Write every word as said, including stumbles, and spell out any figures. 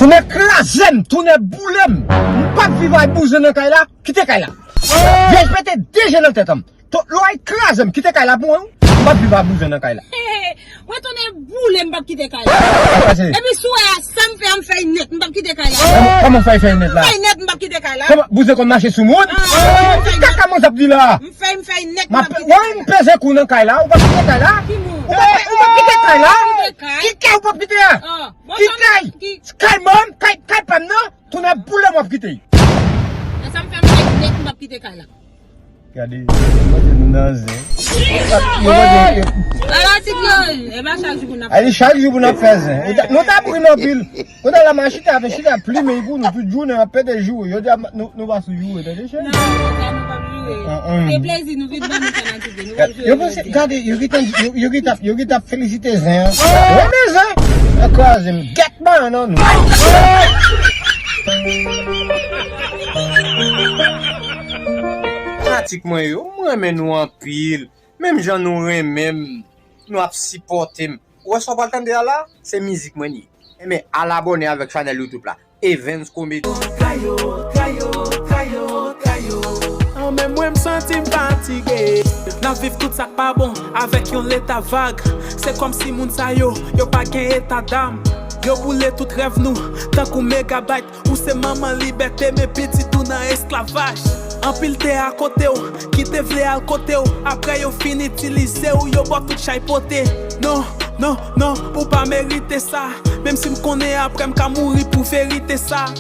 Tounen kraze m, tounen boule m. M p ap viv ak bouzen nan kay la, kite kay la. Vyèj pete de je nan tèt an m. To- Lè w al kraze m, kite kay la pou mwen. M p ap viv ak bouzen nan kay la. Mwen tounen boule m p ap kite kay la. Epi sou wè a sa m fè a m fè nèt m p ap kite kay la. Kòman w fè fè nèt la? Fè nèt m p ap kite kay la. Kòman bouzen konn mache sou moun? Ki kaka manzè ap di la? M fè m fè nèt m p ap kite kay la. Wè m peze kou nan kay la, ou p ap kite kay la? Ou p ap kite kay la? Ki kay ou p ap kite a? Ki kay? Kay mwen, kay pa m nan, tounen boule m w ap kite. Lè sa m fè m fè nèt m p ap kite kay la. Gade, yo panse nou nan zen. Yo panse ke Ala ti grann, e pa chak jou pou n ap Ay, chak jou pou n ap fè zen. Ou ta- Nou ta prim anpil. Ou ta la m a chita, fè chita plimen pou nou tout jounen ap pete joure. Yo di a nou nou pa sou joure, tande chè? Non, sa nou p ap joure. Se plezi nou vin ban nou fanatik yo. Nou p ap joure Yo panse, jodi a. Gade, yo gentan yo yo gentan yo gentan ap felisite zen an. Renmen zen. Nan kraze m. Gèt ban nan nou. Fanatik mwen yo, m renmen nou anpil. Menm jan nou renmen m, nou ap sipòte m. Ou wè sa w pral tande a la? Se mizik mwen li ye. Enben, al abòne avèk chanèl YouTube la, Evens Comedy. Kayo, kayo, kayo, kayo. An menm mwen m santi m fatige. N ap viv tout sa k pa bon avèk yon leta vag. Se kòmsi moun sa yo, yo pa gen eta dam. Yo boule tout rèv nou, tankou megabayt. Ou se manman libète, men pitit ou nan esklavaj. Anpil te akote w, ki te vle al kote w. Apre yo fin itilize w, yo ba w tout chay pote. Non, non, non, ou pa merite sa. Menm si m konnen apre m ka mouri pou verite sa.